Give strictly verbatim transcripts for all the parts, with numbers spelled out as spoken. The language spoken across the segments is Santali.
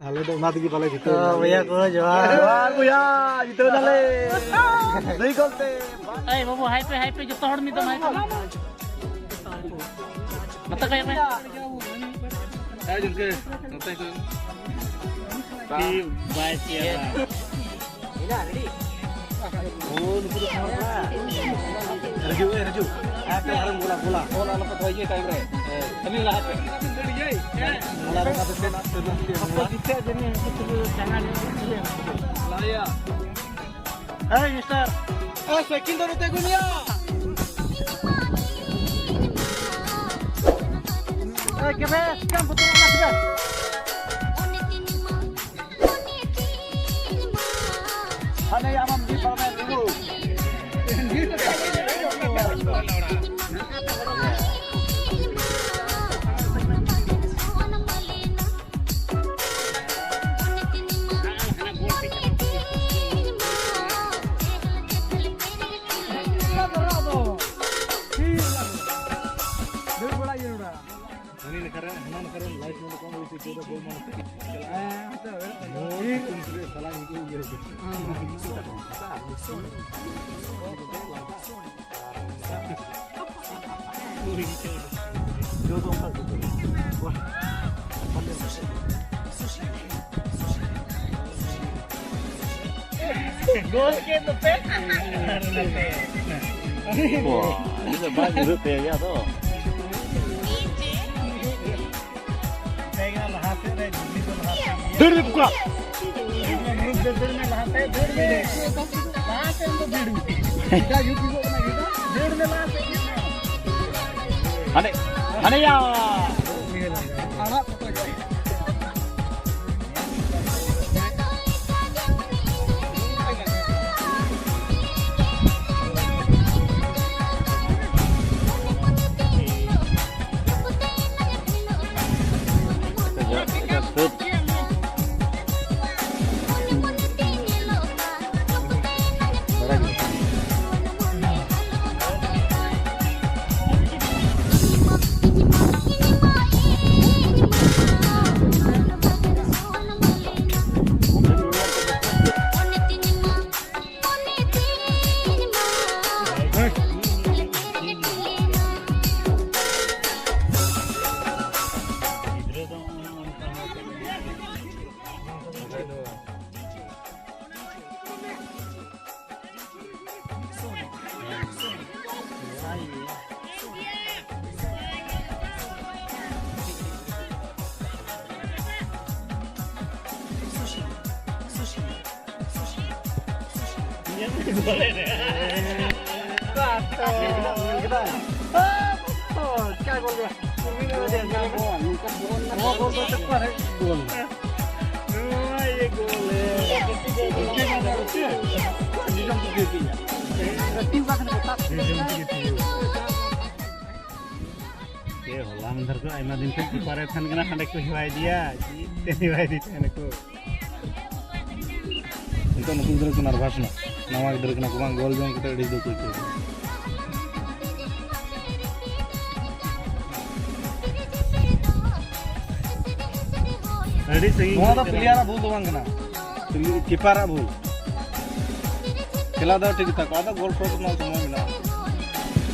ᱟᱞᱮ ᱫᱚ ᱚᱱᱟ ᱛᱮᱜᱮ ᱵᱟᱞᱮ ᱡᱤᱛᱟᱹᱣ ᱛᱚ ᱮᱱᱟ᱾ ᱵᱚᱭᱦᱟ ᱠᱚ, ᱡᱚᱦᱟᱨ᱾ ᱡᱚᱦᱟᱨ ᱵᱚᱭᱦᱟ, ᱡᱤᱛᱟᱹᱣ ᱮᱱᱟᱞᱮ᱾ ᱫᱩᱭ ᱜᱳᱞ ᱛᱮ᱾ ᱮᱭ ᱵᱟᱹᱵᱩ, ᱦᱟᱭ ᱯᱮ, ᱦᱟᱭ ᱯᱮ, ᱡᱚᱛᱚ ᱦᱚᱲ ᱢᱤᱫ ᱫᱚᱢ ᱦᱟᱭ ᱯᱮ᱾ ᱱᱚᱛᱮ ᱠᱷᱚᱡ ᱦᱟᱭ ᱯᱮ᱾ ᱦᱮᱸ, ᱡᱚᱢᱠᱮ, ᱱᱚᱛᱮ ᱠᱷᱚᱡ᱾ ᱴᱤᱢ ᱵᱟᱭ ᱪᱤᱭᱟᱨᱟ᱾ ᱦᱤᱡᱩᱜ, ᱦᱤᱡᱩᱜ᱾ ᱦᱮᱸ, ᱯᱮ ᱦᱚᱲᱮᱢ ᱜᱳᱞᱟ, ᱜᱳᱞᱟ᱾ ᱜᱳᱞ ᱟᱞᱚ ᱯᱮ ᱫᱚᱦᱚᱭ, ᱤᱭᱟᱹ ᱴᱟᱭᱤᱢ ᱨᱮ᱾ ᱦᱮᱸ, ᱠᱟᱹᱢᱤ ᱞᱟᱦᱟ ᱯᱮ᱾ ᱜᱳᱞᱟ ᱨᱟᱠᱟᱵ ᱯᱮ, ᱥᱮ ᱱᱟᱥᱮ ᱱᱟᱥᱮ ᱜᱳᱞᱟ᱾ ᱦᱮᱸ, ᱢᱤᱥᱴᱟᱨ᱾ ᱮ, ᱥᱟᱭᱠᱮᱞ ᱫᱚ ᱱᱚᱛᱮ ᱟᱹᱜᱩᱭ ᱢᱮᱭᱟ᱾ ᱮ, ᱠᱮᱵᱮ, ᱪᱤᱠᱟᱢ ᱵᱚᱛᱚᱨᱚᱜ ᱠᱟᱱᱟ, ᱠᱮᱵᱮ? ᱦᱟᱱᱮ ᱟᱢᱟᱜ ᱢᱤᱫ ᱯᱟᱲᱟ ᱨᱮ ᱫᱩᱲᱩᱵ᱾ ᱫᱟᱹᱲ ᱵᱟᱲᱟᱭ ᱜᱮ ᱱᱚᱰᱮ᱾ ᱦᱟᱹᱱᱤ ᱱᱟᱠᱷᱟ ᱨᱮ, ᱦᱟᱱᱟ ᱱᱟᱠᱷᱟ ᱨᱮ ᱞᱟᱭᱤᱴ ᱱᱚᱰᱮ ᱠᱚᱢ ᱦᱩᱭ ᱦᱚᱪᱚᱭ ᱫᱟ, ᱵᱚᱞ ᱢᱟᱱᱮ᱾ ᱦᱮᱸ, ᱦᱮᱸ, ᱦᱮᱸ᱾ ᱢᱚᱡᱽ ᱥᱤᱛᱩᱝ ᱨᱮ ᱥᱟᱞᱟ ᱤᱧ ᱠᱚ ᱩᱭᱦᱟᱹᱨ ᱠᱮᱫ᱾ ᱡᱚ ᱫᱚ ᱚᱱᱠᱟ ᱜᱮ᱾ ᱜᱳᱞ ᱠᱮᱫ ᱫᱚᱯᱮ᱾ ᱟᱨ ᱱᱚᱛᱮ᱾ ᱵᱟ, ᱤᱧ ᱫᱚ ᱵᱟᱝ ᱧᱩᱨᱦᱟᱹᱜ ᱛᱟᱭᱟ ᱭᱟ ᱫᱚ᱾ ᱞᱟᱦᱟ ᱥᱮᱫ ᱨᱮ, ᱡᱩᱞᱤ ᱫᱚ ᱞᱟᱦᱟ ᱥᱮᱫ ᱜᱮ᱾ ᱫᱟᱹᱲ ᱢᱮ, ᱠᱚᱠᱲᱟ᱾ ᱫᱟᱹᱲ ᱢᱮ, ᱢᱩᱨᱩᱠ, ᱫᱟᱹᱲ, ᱫᱟᱹᱲ ᱢᱮ, ᱞᱟᱦᱟ ᱥᱮᱫ, ᱫᱟᱹᱲ ᱢᱮ᱾ ᱞᱟᱦᱟ ᱥᱮᱫ ᱫᱚ ᱫᱟᱹᱲ ᱢᱮ᱾ ᱮᱴᱟᱜ ᱭᱩ ᱯᱤ ᱠᱚ ᱠᱟᱱᱟ, ᱜᱤᱫᱽᱨᱟᱹ᱾ ᱫᱟᱹᱲ ᱢᱮ, ᱞᱟᱦᱟ ᱥᱮᱫ, ᱫᱟᱹᱲ ᱢᱮ᱾ ᱦᱟᱱᱮ, ᱦᱟᱱᱮ ᱭᱟ᱾ ᱟᱲᱟᱜ ᱠᱚ ᱛᱚᱡᱚ᱾ ᱦᱚᱞᱟ ᱢᱟᱫᱷᱮᱨ ᱠᱷᱚᱱ ᱟᱭᱢᱟ ᱫᱤᱱ ᱠᱷᱚᱱ ᱠᱤᱯᱟᱨᱮ ᱛᱟᱦᱮᱱ ᱠᱟᱱᱟ, ᱦᱟᱸᱰᱮ ᱠᱚ ᱦᱮᱣᱟᱭ ᱫᱤᱭᱟ, ᱪᱮᱫ ᱛᱮ ᱦᱮᱣᱟᱭ ᱫᱤ ᱛᱟᱦᱮᱱᱟᱠᱚ᱾ ᱱᱤᱛᱚᱜ ᱱᱩᱠᱩ ᱜᱤᱫᱽᱨᱟᱹ ᱠᱚ nervous ᱮᱱᱟ, ᱱᱟᱣᱟ ᱜᱤᱫᱽᱨᱟᱹ ᱠᱟᱱᱟ ᱠᱚ ᱵᱟᱝ, ᱜᱳᱞ ᱡᱚᱝ ᱠᱟᱛᱮ ᱟᱹᱲᱤᱥ ᱫᱚᱠᱚ ᱟᱹᱭᱠᱟᱹᱣ ᱮᱫᱟ᱾ ᱟᱹᱰᱤ ᱥᱟᱺᱜᱤᱧ ᱱᱚᱣᱟ ᱫᱚ ᱠᱷᱚᱱ ᱯᱞᱮᱭᱟᱨᱟᱜ ᱵᱷᱩᱞ ᱫᱚ ᱵᱟᱝ ᱠᱟᱱᱟ, ᱠᱤᱯᱟᱨᱟᱜ ᱵᱷᱩᱞ᱾ ᱠᱷᱮᱞᱟ ᱫᱚ ᱴᱷᱤᱠ ᱜᱮᱛᱟ ᱠᱚᱣᱟ, ᱟᱫᱚ ᱜᱳᱞ ᱥᱳᱫᱷ ᱨᱮᱱᱟᱜ ᱥᱚᱢᱚᱭ ᱢᱮᱱᱟᱜᱼᱟ᱾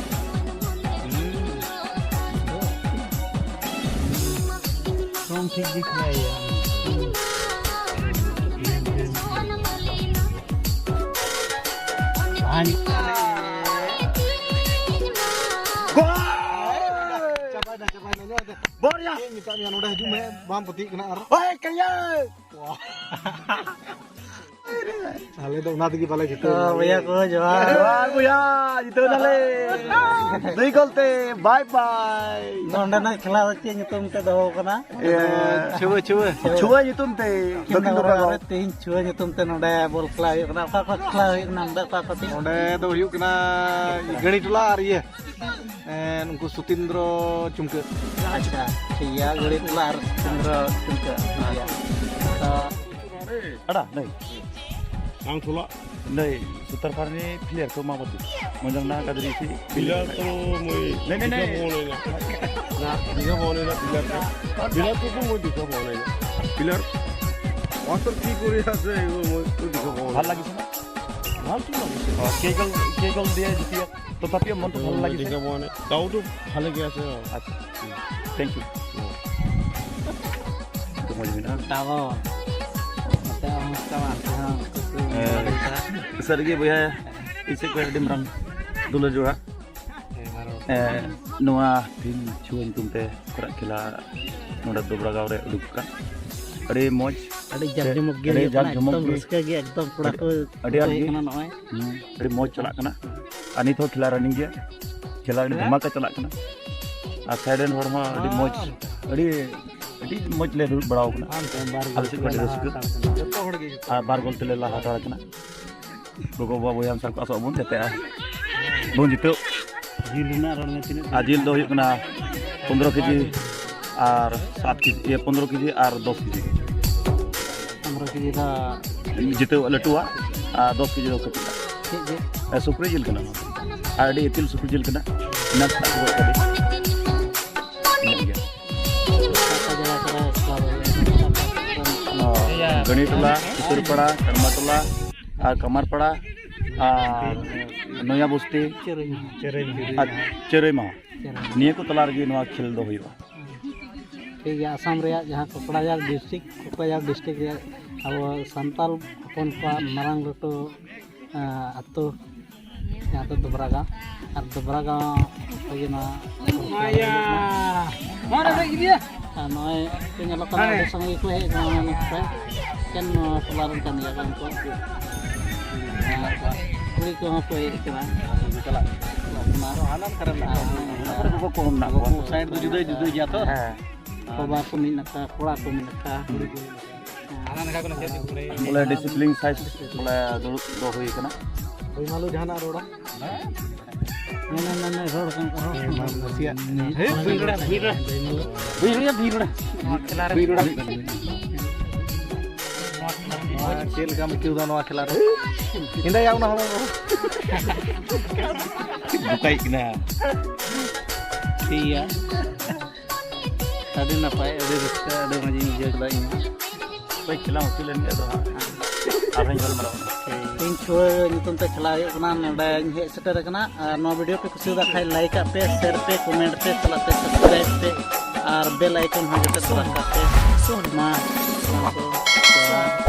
ᱦᱩᱸ᱾ ᱥᱚᱝ ᱴᱷᱤᱠ ᱜᱮ ᱠᱷᱮᱞᱟᱭᱟ᱾ ᱪᱟᱵᱟᱭᱱᱟ, ᱪᱟᱵᱟᱭᱱᱟ, ᱧᱮᱞ ᱢᱮ᱾ ᱵᱚᱲᱭᱟ! ᱪᱮᱫ ᱤᱧ ᱢᱮᱛᱟᱫ ᱢᱮᱭᱟ, ᱱᱚᱰᱮ ᱦᱤᱡᱩᱜ ᱢᱮ, ᱵᱟᱢ ᱯᱟᱹᱛᱭᱟᱹᱜ ᱠᱟᱱᱟ ᱟᱨ ᱳᱭ, ᱠᱟᱭᱟ! ᱟᱞᱮ ᱫᱚ ᱚᱱᱟ ᱛᱮᱜᱮ ᱵᱟᱞᱮ ᱡᱤᱛᱟᱹᱣ ᱛᱚ, ᱞᱮᱱᱟ᱾ ᱵᱚᱭᱦᱟ ᱠᱚ, ᱡᱚᱦᱟᱨ᱾ ᱡᱚᱦᱟᱨ ᱵᱚᱭᱦᱟ, ᱡᱤᱛᱟᱹᱣ ᱱᱟᱞᱮ᱾ ᱫᱩᱭ ᱜᱳᱞ ᱛᱮ, bye bye᱾ ᱱᱚᱰᱮᱱᱟᱜ ᱠᱷᱮᱞᱟ ᱫᱚ ᱪᱮᱫ ᱧᱩᱛᱩᱢ ᱛᱮ ᱫᱚᱦᱚ ᱠᱟᱱᱟ? ᱤᱭᱟᱹ, ᱪᱷᱩᱣᱟᱹ, ᱪᱷᱩᱣᱟᱹ᱾ ᱪᱷᱩᱣᱟᱹ᱾ ᱪᱷᱩᱣᱟᱹ ᱧᱩᱛᱩᱢ ᱛᱮ, ᱫᱚᱠᱷᱤᱱ ᱫᱚ ᱫᱚᱨᱵᱟᱨ ᱜᱟᱶ᱾ ᱨᱮ ᱛᱮᱦᱮᱧ ᱪᱷᱩᱣᱟᱹ ᱧᱩᱛᱩᱢ ᱛᱮ ᱱᱚᱰᱮ ᱵᱚᱞ ᱠᱷᱮᱞᱟ ᱦᱩᱭᱩᱜ ᱠᱟᱱᱟ᱾ ᱚᱠᱟ ᱠᱚ ᱠᱷᱮᱞᱟ ᱦᱩᱭᱩᱜ ᱠᱟᱱᱟ ᱱᱚᱰᱮ, ᱚᱠᱟ ᱠᱚ ᱴᱤᱢ? ᱱᱚᱰᱮ ᱫᱚ ᱦᱩᱭᱩᱜ ᱠᱟᱱᱟ ᱜᱟᱹᱲᱤ ᱴᱚᱞᱟ ᱟᱨ ᱤᱭᱟᱹ, ᱮᱸ, ᱩᱱᱠᱩ ᱥᱩᱛᱤᱱᱫᱨᱚ ᱪᱩᱢᱠᱟᱹ᱾ ᱟᱪᱪᱷᱟ, ᱴᱷᱤᱠ ᱜᱮᱭᱟ, ᱜᱟᱹᱲᱤ ᱴᱚᱞᱟ ᱟᱨ ᱥᱩᱛᱤᱱᱫᱨᱚ ᱪᱩᱢᱠᱟᱹ, ᱴᱷᱤᱠ ᱜᱮᱭᱟ᱾ ᱛᱚ, ᱟᱲᱟ, ᱱᱟᱹᱭ᱾ ᱟᱝ ᱴᱚᱞᱟ᱾ ᱱᱟᱹᱭ, ᱥᱩᱛᱟᱨ ᱯᱟᱨᱱᱤ ᱯᱷᱤᱞᱤᱭᱟᱨ ᱠᱚ ᱢᱟ ᱵᱟᱹᱛᱤ᱾ ᱢᱚᱡᱚᱝ ᱱᱟ ᱠᱟᱫᱨᱤ ᱥᱤ᱾ ᱯᱷᱤᱞᱤᱭᱟᱨ ᱛᱚ ᱢᱚᱭ ᱱᱟᱹᱭ, ᱱᱟᱹᱭ, ᱱᱟᱹᱭ᱾ ᱫᱤᱜᱷᱟ ᱵᱚᱱᱮ ᱱᱟ, ᱯᱷᱤᱞᱤᱭᱟᱨ ᱠᱚ᱾ ᱯᱷᱤᱞᱤᱭᱟᱨ ᱠᱚ ᱢᱚᱭ ᱫᱤᱜᱷᱟ ᱵᱚᱱᱮ ᱱᱟ᱾ ᱯᱷᱤᱞᱤᱭᱟᱨ ᱚᱛᱚᱨ ᱠᱤ ᱠᱚᱨᱮ ᱟᱥᱮ ᱢᱚᱭ ᱫᱤᱜᱷᱟ ᱵᱚᱱᱮ᱾ ᱵᱷᱟᱞ ᱞᱟᱜᱤᱥᱮ ᱱᱟ? ᱵᱷᱟᱞ ᱴᱤᱢ ᱞᱟᱜᱤᱥᱮ᱾ ᱚ, কে গ'ল, কে গ'ল দিয়ে জিতিয়ে? তথাপিও মনটো ভাল লাগিছে। ঠিক আছে, মানে, গাঁওটো ভালে গৈ আছে আৰু। আচ্ছা, থেংক ইউ। তো মই দিবি না। ᱛᱟᱵᱚ᱾ ᱱᱚᱛᱮ ᱦᱚᱸ ᱚᱱᱠᱟ ᱵᱟᱝ, ᱦᱚᱸ᱾ ᱥᱟᱹᱨᱤᱜᱮ ᱵᱚᱭᱦᱟ, ᱤᱧ ᱥᱮᱫ ᱠᱷᱚᱱ ᱟᱹᱰᱤ ᱢᱟᱨᱟᱝ ᱫᱩᱞᱟᱹᱲ ᱡᱚᱦᱟᱨ᱾ ᱮ, ᱱᱚᱣᱟ ᱛᱮᱦᱮᱧ ᱪᱷᱩᱣᱟᱹ ᱧᱩᱛᱩᱢ ᱛᱮ ᱠᱷᱚᱨᱟᱜ ᱠᱷᱮᱞᱟ ᱱᱚᱰᱮ ᱫᱚᱵᱽᱨᱟ ᱜᱟᱶ ᱨᱮ ᱩᱰᱩᱠ ᱟᱠᱟᱱ᱾ ᱟᱹᱰᱤ ᱢᱚᱡᱽ, ᱟᱹᱰᱤ ᱡᱟᱠ ᱡᱚᱢᱚᱠ ᱜᱮ ᱟᱹᱰᱤ ᱦᱩᱭᱩᱜ ᱡᱟᱠ ᱠᱟᱱᱟ, ᱡᱚᱢᱚᱠ ᱮᱠᱫᱚᱢ ᱜᱮ᱾ ᱨᱟᱹᱥᱠᱟᱹ ᱜᱮ, ᱮᱠᱫᱚᱢ ᱠᱚᱲᱟ ᱟᱹᱰᱤ, ᱠᱚ ᱟᱹᱰᱤ ᱟᱸᱴ ᱦᱮᱡ ᱜᱮ᱾ ᱠᱟᱱᱟ ᱱᱚᱜᱼᱚᱭ᱾ ᱦᱩᱸ, ᱟᱹᱰᱤ ᱢᱚᱡᱽ ᱪᱟᱞᱟᱜ ᱠᱟᱱᱟ᱾ ᱟᱨ ᱱᱤᱛ ᱦᱚᱸ ᱠᱷᱮᱞᱟ running ᱜᱮᱭᱟ, ᱠᱷᱮᱞᱟ ᱟᱹᱰᱤ ᱦᱮᱸ? ᱫᱷᱟᱢᱟᱠᱟ ᱪᱟᱞᱟᱜ ᱠᱟᱱᱟ᱾ ᱟᱨ side ᱨᱮᱱ ᱦᱚᱲ ᱦᱚᱸ ᱟᱹᱰᱤ ᱢᱚᱡᱽ, ᱟᱹᱰᱤ, ᱟᱹᱰᱤ ᱢᱚᱡᱽ ᱞᱮ ᱫᱩᱲᱩᱵ ᱵᱟᱲᱟᱣ ᱠᱟᱱᱟ᱾ ᱟᱞᱮ ᱥᱮᱫ ᱠᱷᱚᱱ ᱟᱹᱰᱤ ᱨᱟᱹᱥᱠᱟᱹ᱾ ᱡᱚᱛᱚ ᱦᱚᱲ ᱜᱮ᱾ ᱟᱨ ᱵᱟᱨ ᱜᱳᱞ ᱛᱮᱞᱮ ᱞᱟᱦᱟ ᱦᱟᱛᱟᱲ ᱠᱟᱱᱟ᱾ ᱜᱚᱜᱚ ᱵᱟᱵᱟ ᱵᱚᱭᱦᱟ ᱢᱤᱥᱨᱟ ᱠᱚ ᱟᱥᱚᱜ ᱟᱵᱚᱱ ᱡᱟᱛᱮ ᱟᱨ ᱵᱚᱱ ᱡᱤᱛᱟᱹᱜ᱾ ᱡᱤᱞ ᱨᱮᱱᱟᱜ ᱨᱚᱲ ᱢᱮ ᱛᱤᱱᱟᱹᱜ? ᱟᱨ ᱡᱤᱞ ᱫᱚ ᱦᱩᱭᱩᱜ ᱠᱟᱱᱟ ᱯᱚᱱᱫᱽᱨᱚ ᱠᱮᱡᱤ ᱟᱨ ᱥᱟᱛ ᱠᱮᱡᱤ, ᱤᱭᱟᱹ, ᱯᱚᱱᱫᱽᱨᱚ ᱠᱮᱡᱤ ᱟᱨ ᱫᱚᱥ ᱠᱮᱡᱤ᱾ ᱯᱚᱱᱫᱽᱨᱚ ᱠᱮᱡᱤ ᱫᱚ ᱡᱤᱛᱟᱹᱣ ᱞᱟᱹᱴᱩᱣᱟᱜ ᱟᱨ ᱫᱚᱥ ᱠᱮᱡᱤ ᱫᱚ ᱠᱟᱹᱴᱤᱡᱟᱜ᱾ ᱪᱮᱫ ᱡᱤᱞ? ᱮ, ᱥᱩᱠᱨᱤ ᱡᱤᱞ ᱠᱟᱱᱟ ᱱᱚᱣᱟ᱾ ᱟᱨ ᱟᱹᱰᱤ ᱤᱛᱤᱞ ᱥᱩᱠᱨᱤ ᱡᱤᱞ ᱠᱟᱱᱟ᱾ ᱮᱱᱟᱝ ᱥᱮᱛᱟᱜ ᱠᱚ ᱜᱚᱡ ᱠᱟᱫᱮ᱾ ᱤᱱᱟᱹᱜ ᱜᱮ᱾ ᱚᱠᱟ ᱡᱟᱭᱜᱟ ᱠᱚᱨᱮ ᱠᱷᱮᱞᱟ ᱫᱚ ᱦᱩᱭᱩᱜᱼᱟ? ᱱᱚᱣᱟ ᱜᱟᱹᱲᱤ ᱴᱚᱞᱟ, ᱠᱤᱥᱳᱨ ᱯᱟᱲᱟ, ᱠᱟᱲᱢᱟ ᱴᱚᱞᱟ, ᱟᱨ ᱠᱟᱢᱟᱨ ᱯᱟᱲᱟ, ᱟᱨ ᱱᱚᱭᱟ ᱵᱚᱥᱛᱤ, ᱪᱮᱨᱮᱧ᱾ ᱟᱨ ᱪᱟᱹᱨᱟᱹᱭ ᱢᱟᱦᱟ᱾ ᱪᱮᱨᱮᱧ᱾ ᱱᱤᱭᱟᱹ ᱠᱚ ᱛᱟᱞᱟ ᱨᱮᱜᱮ ᱱᱚᱣᱟ ᱠᱷᱮᱞ ᱫᱚ ᱦᱩᱭᱩᱜᱼᱟ᱾ ᱴᱷᱤᱠ ᱜᱮᱭᱟ, ᱟᱥᱟᱢ ᱨᱮᱭᱟᱜ ᱡᱟᱦᱟᱸ ᱠᱚᱠᱲᱟᱡᱟᱨ district, ᱠᱚᱠᱲᱟᱡᱟᱨ district ᱨᱮᱭᱟᱜ ᱟᱵᱚ ᱥᱟᱱᱛᱟᱲ ᱦᱚᱯᱚᱱ ᱠᱚᱣᱟᱜ ᱢᱟᱨᱟᱝ ᱞᱟᱹᱴᱩ, ᱟᱸ, ᱟᱹᱛᱩ, ᱡᱟᱦᱟᱸ ᱫᱚ ᱫᱚᱵᱽᱨᱟ ᱜᱟᱶ, ᱟᱨ ᱫᱚᱵᱽᱨᱟ ᱜᱟᱶ ᱨᱮᱜᱮ ᱱᱚᱣᱟ ᱢᱟᱭᱟ᱾ ᱱᱚᱣᱟ ᱨᱮ ᱤᱫᱤᱭᱟ᱾ ᱟᱨ ᱱᱚᱜᱼᱚᱭ ᱠᱚ ᱧᱮᱞᱚᱜ ᱠᱟᱱᱟ, ᱦᱮᱸ᱾ ᱟᱹᱰᱤ ᱥᱟᱸᱜᱮ ᱜᱮᱠᱚ ᱦᱮᱡ ᱟᱠᱟᱱᱟ ᱱᱚᱛᱮ᱾ ᱮᱠᱮᱱ ᱱᱚᱣᱟ ᱴᱚᱞᱟ ᱨᱮᱱ ᱠᱟᱱ ᱜᱮᱭᱟ ᱠᱚ ᱩᱱᱠᱩ᱾ ᱟᱨ ᱠᱩᱲᱤ ᱠᱚᱦᱚᱸ ᱠᱚ ᱦᱮᱡ ᱟᱠᱟᱱᱟ᱾ ᱪᱟᱞᱟᱜ ᱠᱟᱱᱟ᱾ ᱟᱨ ᱚᱱᱟ ᱠᱚᱨᱮ ᱢᱮᱱᱟᱜ ᱠᱚᱣᱟ᱾ ᱚᱱᱟ ᱠᱚᱨᱮ ᱜᱚᱜᱚ ᱠᱚ ᱢᱮᱱᱟᱜ ᱠᱚᱣᱟ᱾ ᱩᱱᱠᱩ side ᱫᱚ ᱡᱩᱫᱟᱹ ᱡᱩᱫᱟᱹ ᱜᱮᱭᱟ ᱛᱚ᱾ ᱦᱮᱸ᱾ ᱠᱚᱲᱟ ᱠᱚ ᱢᱮᱱᱟᱜ ᱠᱚᱣᱟ, ᱠᱚᱲᱟ ᱠᱚ ᱢᱮᱱᱟᱜ ᱠᱚᱣᱟ, ᱠᱩᱲᱤ ᱠᱚ ᱢᱮᱱᱟᱜ ᱠᱚᱣᱟ᱾ ᱵᱚᱞᱮ discipline ᱥᱟᱭᱤᱡ ᱵᱚᱞᱮ ᱫᱩᱲᱩᱵ ᱫᱚ ᱦᱩᱭ ᱠᱟᱱᱟ᱾ ᱦᱳᱭ, ᱢᱟ ᱞᱚ ᱡᱟᱦᱟᱱᱟᱜ ᱨᱚᱲᱟ᱾ ᱢᱮᱱᱟ, ᱢᱮᱱᱟ, ᱨᱚᱲ ᱠᱟᱱ ᱠᱚ, ᱨᱚᱲ ᱠᱟᱱ ᱠᱚ᱾ ᱱᱟᱥᱮᱭᱟᱜ᱾ ᱦᱮᱸ, ᱵᱷᱤᱲ ᱨᱚᱲᱟ, ᱵᱷᱤᱲ ᱨᱚᱲᱟ᱾ ᱵᱷᱤᱲ ᱨᱚᱲᱟ, ᱵᱷᱤᱲ ᱨᱚᱲᱟ᱾ ᱱᱚᱣᱟ ᱠᱷᱮᱞᱟ ᱨᱮ᱾ ᱵᱷᱤᱲ ᱨᱚᱲᱟ᱾ ᱱᱚᱣᱟ ᱪᱮᱫ ᱞᱮᱠᱟᱢ ᱟᱹᱭᱠᱟᱹᱣ ᱫᱟ ᱱᱚᱣᱟ ᱠᱷᱮᱞᱟ ᱨᱮ? ᱤᱧ ᱫᱚ ᱭᱟ ᱚᱱᱟ ᱦᱚᱲ᱾ ᱵᱚᱠᱟᱭ ᱠᱟᱱᱟ᱾ ᱴᱷᱤᱠ ᱜᱮᱭᱟ᱾ ᱟᱹᱰᱤ ᱱᱟᱯᱟᱭ, ᱟᱹᱰᱤ ᱨᱟᱹᱥᱠᱟᱹ, ᱟᱹᱰᱤ ᱢᱚᱡᱽ ᱤᱧ ᱵᱩᱡᱷᱟᱹᱣ ᱠᱮᱫᱟ ᱤᱧ ᱦᱚᱸ᱾ ᱦᱳᱭ, ᱠᱷᱮᱞᱟ ᱢᱩᱪᱟᱹᱫ ᱞᱮᱱ ᱜᱮ, ᱟᱫᱚ ᱦᱟᱸᱜ ᱟᱨᱦᱚᱸᱧ ᱜᱟᱞᱢᱟᱨᱟᱣᱟ᱾ ᱛᱮᱦᱮᱧ ᱪᱷᱩᱣᱟᱹ ᱧᱩᱛᱩᱢ ᱛᱮ ᱠᱷᱮᱞᱟ ᱦᱩᱭᱩᱜ ᱠᱟᱱᱟ, ᱱᱚᱰᱮᱧ ᱦᱮᱡ ᱥᱮᱴᱮᱨ ᱟᱠᱟᱱᱟ᱾ ᱟᱨ ᱱᱚᱣᱟ video ᱯᱮ ᱠᱩᱥᱤᱭᱟᱫᱟ ᱠᱷᱟᱡ like ᱟᱜ ᱯᱮ, share ᱯᱮ, comment ᱯᱮ, ᱪᱟᱞᱟᱜ ᱯᱮ, subscribe ᱯᱮ ᱟᱨ bell icon ᱦᱚᱸ ᱡᱚᱛᱚ ᱠᱚ ᱨᱟᱠᱟᱵ ᱯᱮ᱾ ᱢᱟ, ᱢᱟ ᱠᱚ, ᱡᱚᱦᱟᱨ᱾